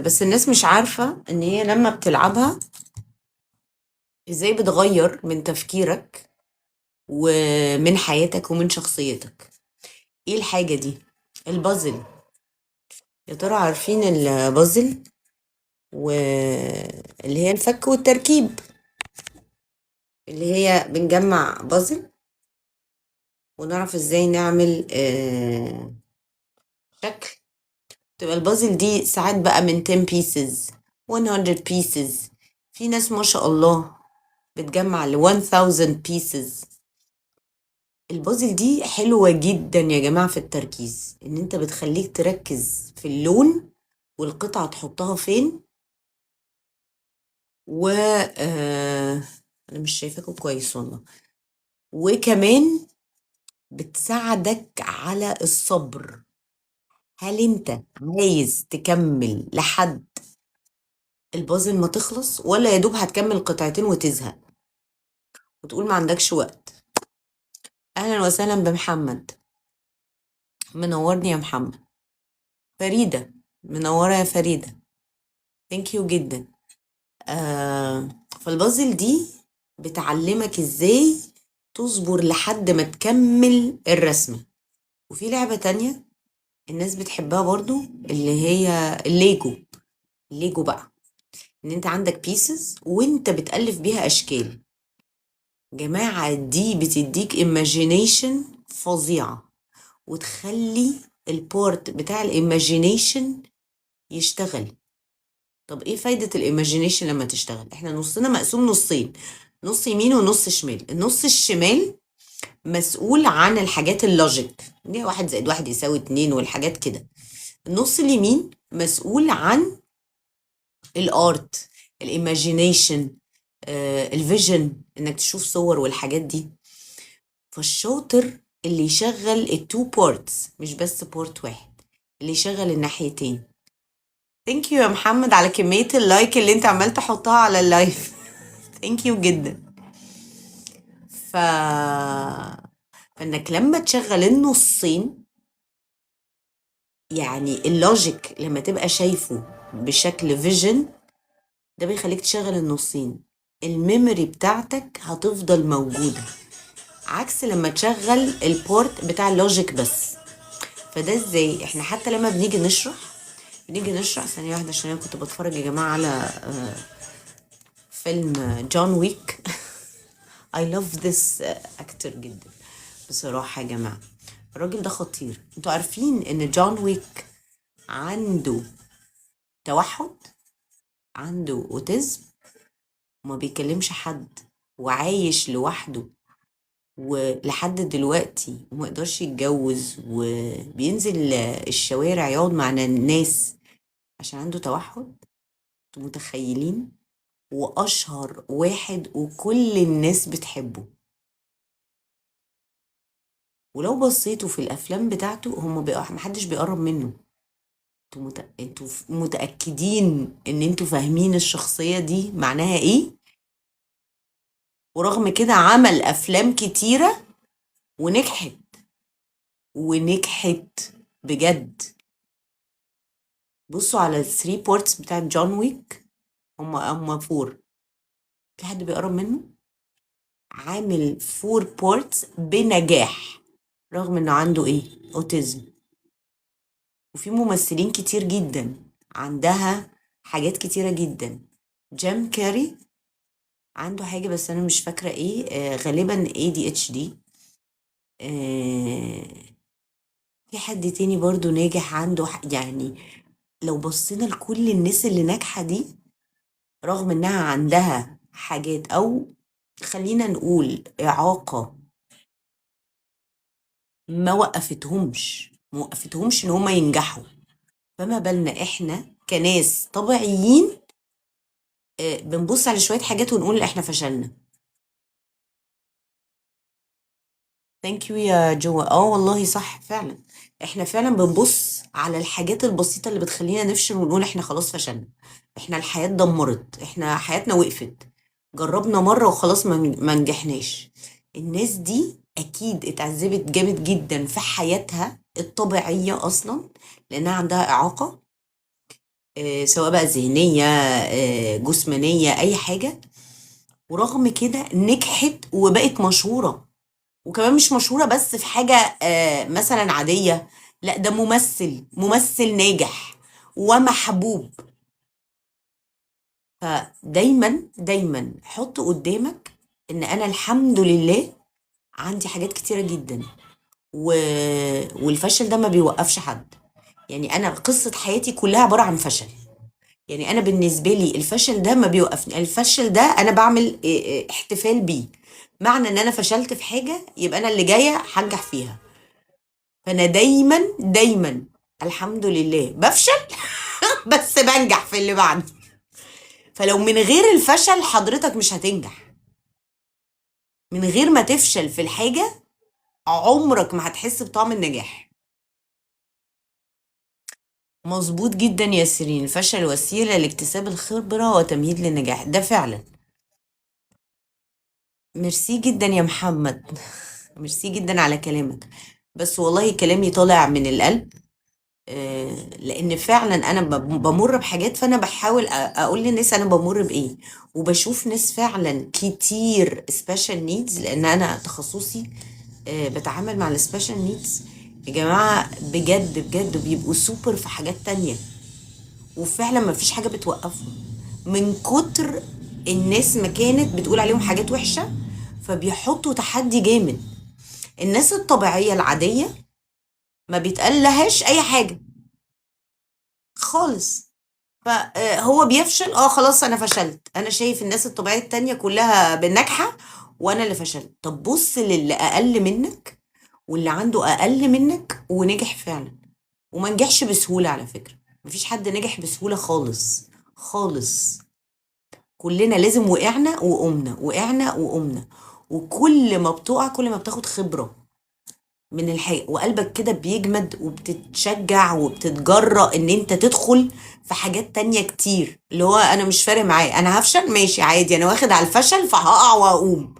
بس الناس مش عارفة ان هي لما بتلعبها ازاي بتغير من تفكيرك ومن حياتك ومن شخصيتك. ايه الحاجة دي؟ البازل. يا ترى عارفين البازل؟ واللي هي الفك والتركيب، اللي هي بنجمع بازل ونعرف ازاي نعمل شكل. تبقى البازل دي ساعات بقى من 10 pieces، 100 pieces. في ناس ما شاء الله بتجمع ل 1000 pieces. البازل دي حلوة جدا يا جماعة في التركيز، ان انت بتخليك تركز في اللون والقطعة تحطها فين. و انا مش شايفاكم كويس والله. وكمان بتساعدك على الصبر. هل انت عايز تكمل لحد البازل ما تخلص، ولا يا دوب هتكمل قطعتين وتزهق وتقول ما عندكش وقت؟ اهلا وسهلا بمحمد، منورني يا محمد. فريدة منورة يا فريدة، thank you جدا. فالبازل دي بتعلمك ازاي تصبر لحد ما تكمل الرسمة. وفي لعبة تانية الناس بتحبها برضو اللي هي الليجو. الليجو بقى ان انت عندك pieces وانت بتألف بيها اشكال. جماعة دي بتديك imagination فظيعة، وتخلي ال part بتاع ال imagination يشتغل. طب ايه فايدة ال imagination لما تشتغل؟ احنا نصنا مقسوم نصين، نص يمين ونص شمال. النص الشمال مسؤول عن الحاجات ال logic، دي 1 + 1 = 2 والحاجات كده. النص اليمين مسؤول عن ال art، ال imagination، ال vision، انك تشوف صور والحاجات دي. فالشاطر اللي يشغل ال two parts، مش بس part واحد، اللي يشغل الناحيتين. thank you يا محمد على كمية ال like اللي انت عمال تحطها على ال live، thank you جدا. فانك لما تشغل النصين، يعني ال logic لما تبقى شايفه بشكل vision، ده بيخليك تشغل النصين، ال memory بتاعتك هتفضل موجودة، عكس لما تشغل ال part بتاع ال logic بس. فده ازاي احنا حتى لما بنيجي نشرح، ثانية واحدة عشان انا كنت بتفرج يا جماعة على فيلم جون ويك. I love this actor جدا بصراحة يا جماعة، الراجل ده خطير. انتوا عارفين ان جون ويك عنده توحد، عنده autism، وما بيكلمش حد وعايش لوحده ولحد دلوقتي، وما يقدرش يتجوز، وبينزل الشوارع يقعد مع الناس عشان عنده توحد. انتوا متخيلين؟ واشهر واحد وكل الناس بتحبه. ولو بصيتوا في الافلام بتاعته هم محدش بيقرب منه. انتوا متأكدين ان انتوا فاهمين الشخصية دي معناها ايه؟ ورغم كده عمل افلام كتيرة ونجحت، ونجحت بجد. بصوا على ال three parts بتاعت جون ويك، هما four، في حد بيقرب منه؟ عامل four parts بنجاح رغم انه عنده ايه؟ autism. وفي ممثلين كتير جدا عندها حاجات كتيرة جدا. جيم كاري عنده حاجة بس أنا مش فاكرة ايه، غالبا ADHD. في حد تاني برضو ناجح عنده يعني لو بصينا لكل الناس اللي ناجحة دي رغم انها عندها حاجات او خلينا نقول إعاقة، ما وقفتهمش ان هما ينجحوا. فما بالنا احنا كناس طبيعيين، بنبص على شوية حاجات ونقول احنا فشلنا. thank you يا جو. والله صح فعلا، احنا فعلا بنبص على الحاجات البسيطة اللي بتخلينا نفشل ونقول احنا خلاص فشلنا، احنا الحياة اتدمرت، احنا حياتنا وقفت، جربنا مرة وخلاص ما نجحناش. الناس دي اكيد اتعذبت جامد جدا في حياتها الطبيعية اصلا لانها عندها اعاقة. سواء بقى ذهنية، جسمانية، أي حاجة، ورغم كده نجحت وبقت مشهورة. وكمان مش مشهورة بس في حاجة مثلا عادية، لا ده ممثل، ممثل ناجح ومحبوب. فدايما دايما حط قدامك ان انا الحمد لله عندي حاجات كتيرة جدا، والفشل ده ما بيوقفش حد. يعني انا قصة حياتي كلها عبارة عن فشل. يعني انا بالنسبة لي الفشل ده ما بيوقفني، الفشل ده انا بعمل احتفال بيه. معنى ان انا فشلت في حاجة يبقى انا اللي جاية هنجح فيها. فانا دايما دايما الحمد لله بفشل بس بنجح في اللي بعده. فلو من غير الفشل حضرتك مش هتنجح. من غير ما تفشل في الحاجة عمرك ما هتحس بطعم النجاح. مظبوط جدا يا سيرين، الفشل وسيلة لاكتساب الخبرة وتمهيد للنجاح، ده فعلا. ميرسي جدا يا محمد، ميرسي جدا على كلامك، بس والله كلامي طالع من القلب. لان فعلا انا بمر بحاجات، فانا بحاول اقول للناس انا بمر بايه، وبشوف ناس فعلا كتير special needs، لان انا تخصصي بتعامل مع ال special needs. يا جماعة بجد بجد بيبقوا سوبر في حاجات تانية، وفعلا ما فيش حاجة بتوقفهم من كتر الناس ما كانت بتقول عليهم حاجات وحشة، فبيحطوا تحدي جامد. الناس الطبيعية العادية ما بيتقال لهاش أي حاجة خالص، فهو بيفشل، خلاص أنا فشلت، أنا شايف الناس الطبيعية التانية كلها بالناجحة وأنا اللي فشلت. طب بص للي أقل منك واللي عنده أقل منك ونجح فعلا، وما نجحش بسهولة. على فكرة مفيش حد نجح بسهولة خالص خالص، كلنا لازم وقعنا وقمنا، وقعنا وقمنا، وكل ما بتقع كل ما بتاخد خبرة من الحقيقة، وقلبك كده بيجمد وبتتشجع وبتتجرأ ان انت تدخل في حاجات تانية كتير، اللي هو انا مش فارق معايا، انا هفشل ماشي عادي، انا واخد على الفشل فهقع واقوم،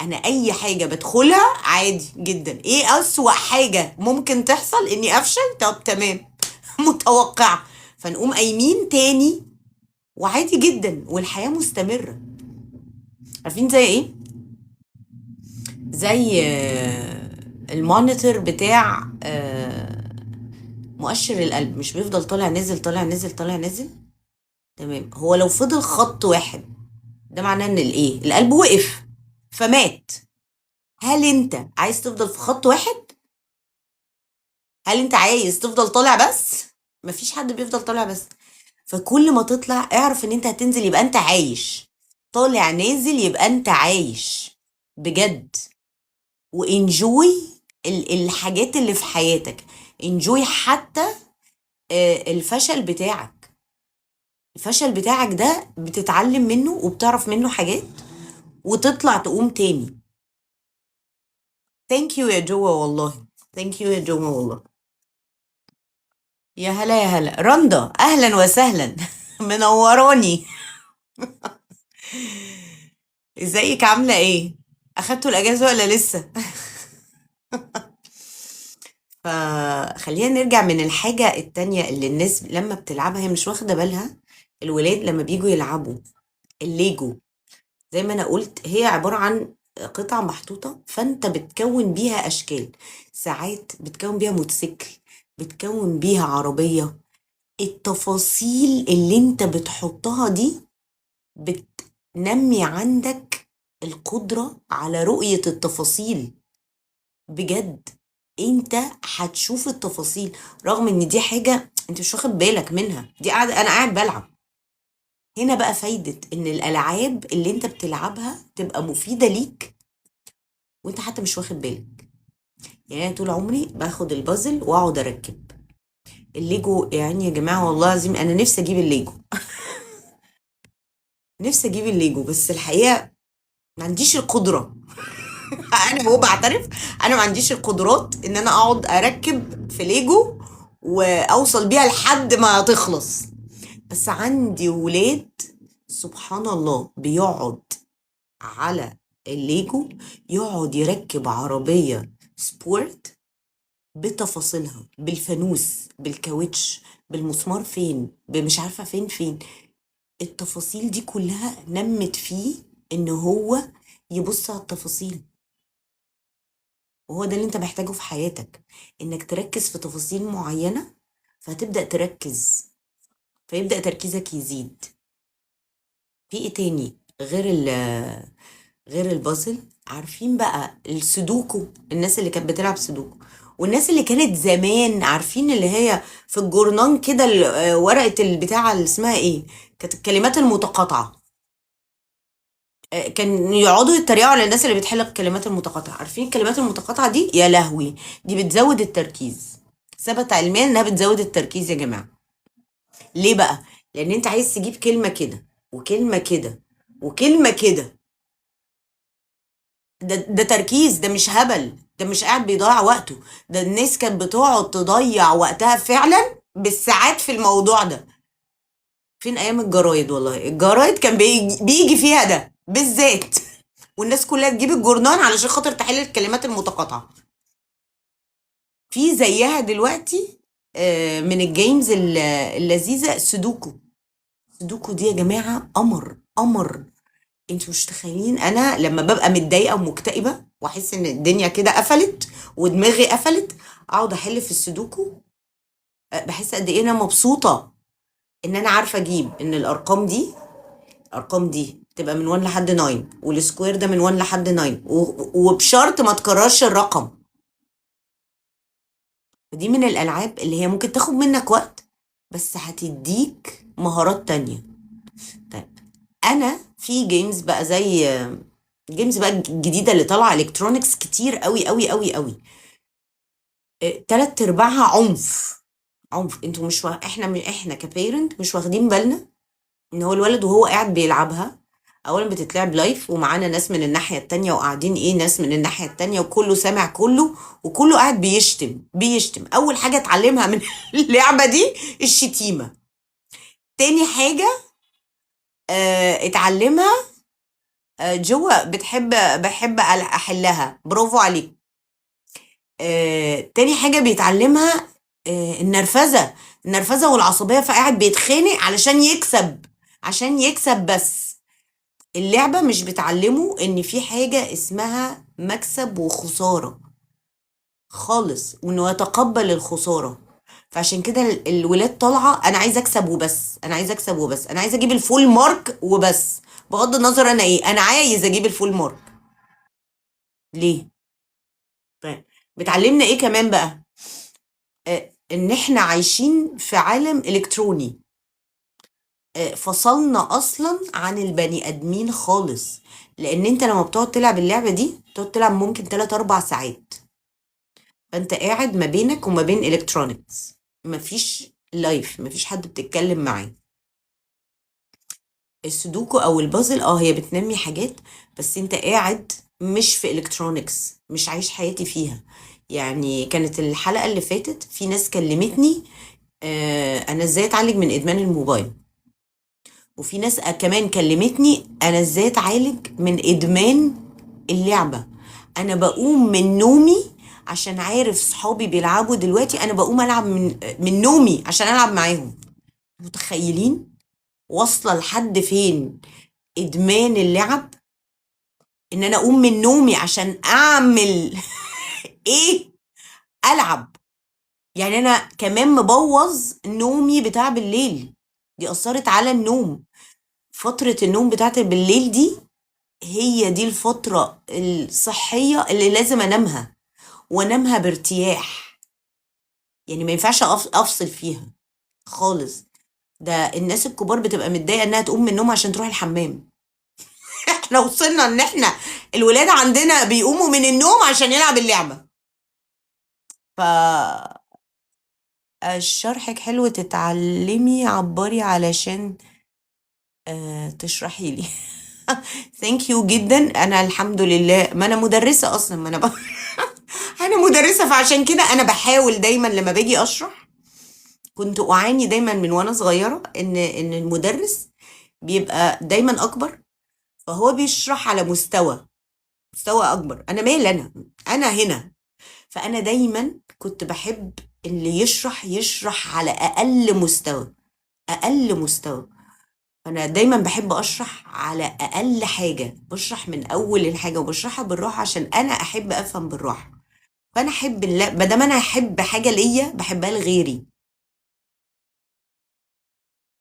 انا اي حاجة بدخلها عادي جدا، ايه اسوأ حاجة ممكن تحصل؟ اني افشل، طب تمام متوقعة، فنقوم قايمين تاني وعادي جدا، والحياة مستمرة. عارفين زي ايه؟ زي ال monitor بتاع مؤشر القلب، مش بيفضل طالع نازل طالع نازل طالع نازل؟ تمام. هو لو فضل خط واحد ده معناه ان الايه؟ القلب وقف فمات. هل انت عايز تفضل في خط واحد؟ هل انت عايز تفضل طالع بس؟ مفيش حد بيفضل طالع بس. فكل ما تطلع اعرف ان انت هتنزل، يبقى انت عايش. طالع نازل يبقى انت عايش بجد. و enjoy الحاجات اللي في حياتك، enjoy حتى الفشل بتاعك. الفشل بتاعك ده بتتعلم منه وبتعرف منه حاجات وتطلع تقوم تاني. thank you يا جوا والله، thank you يا جوا والله. يا هلا يا هلا رندا، اهلا وسهلا منوراني. ازيك عاملة ايه؟ اخدتوا الاجازة ولا لسه؟ فخلينا نرجع من الحاجة التانية اللي الناس لما بتلعبها هي مش واخدة بالها. الولاد لما بيجوا يلعبوا الليجو، زي ما انا قلت هي عبارة عن قطع محطوطة، فانت بتكون بيها اشكال، ساعات بتكون بيها موتوسيكل، بتكون بيها عربية. التفاصيل اللي انت بتحطها دي بتنمي عندك القدرة على رؤية التفاصيل بجد. انت هتشوف التفاصيل رغم ان دي حاجة انت مش واخد بالك منها، دي قاعدة انا قاعد بلعب. هنا بقى فايدة ان الالعاب اللي انت بتلعبها تبقى مفيدة ليك وانت حتى مش واخد بالك. انا طول عمري باخد البازل واقعد اركب الليجو. يا جماعة والله العظيم انا نفسي اجيب الليجو نفسي اجيب الليجو، بس الحقيقة ما عنديش القدرة. انا هو بعترف انا ما عنديش القدرات ان انا اقعد اركب في ليجو واوصل بيها لحد ما تخلص. بس عندي ولاد سبحان الله بيقعد على الليجو، يقعد يركب عربية sport بتفاصيلها، بالفانوس، بالكاوتش، بالمسمار فين، بمش عارفة فين فين. التفاصيل دي كلها نمت فيه ان هو يبص على التفاصيل، وهو ده اللي انت محتاجه في حياتك، انك تركز في تفاصيل معينة، فهتبدأ تركز، فيبدأ تركيزك يزيد. في ايه تاني غير غير البازل؟ عارفين بقى السودوكو، الناس اللي كانت بتلعب سودوكو، والناس اللي كانت زمان عارفين اللي هي في الجورنان كده، ورقة البتاعة اللي اسمها ايه، كانت الكلمات المتقاطعة. كان يقعدوا يتريقوا على الناس اللي بتحل الكلمات المتقاطعة. عارفين الكلمات المتقاطعة دي؟ يا لهوي، دي بتزود التركيز، ثبت علميا انها بتزود التركيز يا جماعة. ليه بقى؟ لان انت عايز تجيب كلمة كده وكلمة كده وكلمة كده، ده تركيز، ده مش هبل، ده مش قاعد بيضيع وقته، ده الناس كانت بتقعد تضيع وقتها فعلا بالساعات في الموضوع ده. فين ايام الجرايد؟ والله الجرايد كان بيجي فيها ده بالذات، والناس كلها تجيب الجورنان علشان خاطر تحل الكلمات المتقاطعة. في زيها دلوقتي، من ال games اللذيذة، سودوكو. سودوكو دي يا جماعة قمر قمر، انتوا مش متخيلين. انا لما ببقى متضايقة ومكتئبة واحس ان الدنيا كده قفلت ودماغي قفلت، اقعد احل في السودوكو، بحس قد ايه انا مبسوطة ان انا عارفة اجيب ان الارقام دي تبقى من 1 لحد 9، وال square ده من 1 لحد 9، وبشرط ما تكررش الرقم. فدي من الالعاب اللي هي ممكن تاخد منك وقت بس هتديك مهارات تانية. طيب انا في games بقى زي games بقى الجديدة اللي طالعة electronics كتير قوي قوي قوي قوي، تلات ارباعها عنف عنف. انتوا مش احنا احنا ك parent مش واخدين بالنا ان هو الولد وهو قاعد بيلعبها، اولا بتتلعب live ومعانا ناس من الناحية التانية وقاعدين ايه، ناس من الناحية التانية، وكله سامع كله، وكله قاعد بيشتم بيشتم. اول حاجة اتعلمها من اللعبة دي الشتيمة. تاني حاجة، اتعلمها، جوا بحب احلها، برافو عليك. تاني حاجة بيتعلمها، النرفزة، النرفزة والعصبية، فقاعد بيتخانق علشان يكسب، عشان يكسب بس. اللعبة مش بتعلمه ان في حاجة اسمها مكسب وخسارة خالص، وانه يتقبل الخسارة. فعشان كده الولاد طالعة انا عايز اكسب وبس، انا عايز اكسب وبس، انا عايز اجيب ال full mark وبس، بغض النظر انا ايه، انا عايز اجيب ال full mark. ليه؟ طيب بتعلمنا ايه كمان بقى؟ ان احنا عايشين في عالم الكتروني، فصلنا اصلا عن البني ادمين خالص. لان انت لما بتقعد تلعب اللعبة دي بتقعد تلعب ممكن 3-4 ساعات، فانت قاعد ما بينك وما بين electronics، مفيش life، مفيش حد بتتكلم معاه. السودوكو او البازل هي بتنمي حاجات، بس انت قاعد مش في electronics، مش عايش حياتي فيها. كانت الحلقة اللي فاتت في ناس كلمتني، انا ازاي اتعالج من ادمان الموبايل، وفي ناس كمان كلمتني انا ازاي اتعالج من ادمان اللعبة. انا بقوم من نومي عشان عارف صحابي بيلعبوا دلوقتي، انا بقوم العب من نومي عشان العب معاهم. متخيلين واصلة لحد فين ادمان اللعب؟ ان انا اقوم من نومي عشان اعمل ايه؟ العب. انا كمان مبوظ نومي بتاع بالليل، دي اثرت على النوم. فترة النوم بتاعت بالليل دي هي دي الفترة الصحية اللي لازم انامها، وانامها بارتياح، ما ينفعش افصل فيها خالص. ده الناس الكبار بتبقى متضايقة انها تقوم من النوم عشان تروح الحمام. احنا وصلنا ان احنا الولاد عندنا بيقوموا من النوم عشان يلعب اللعبة. ف شرحك حلو، تتعلمي عبري علشان تشرحي لي. Thank you جدا. انا الحمد لله، ما انا مدرسة اصلا، ما انا انا مدرسة، فعشان كده انا بحاول دايما لما باجي اشرح. كنت اعاني دايما من وانا صغيرة ان المدرس بيبقى دايما اكبر، فهو بيشرح على مستوى اكبر. انا مال، انا هنا. فانا دايما كنت بحب اللي يشرح يشرح على اقل مستوى، اقل مستوى. انا دايما بحب اشرح على اقل حاجه، بشرح من اول الحاجة وبشرحها بالراحة عشان انا احب افهم بالراحه. فانا احب ما دام انا احب حاجة ليا بحبها لغيري.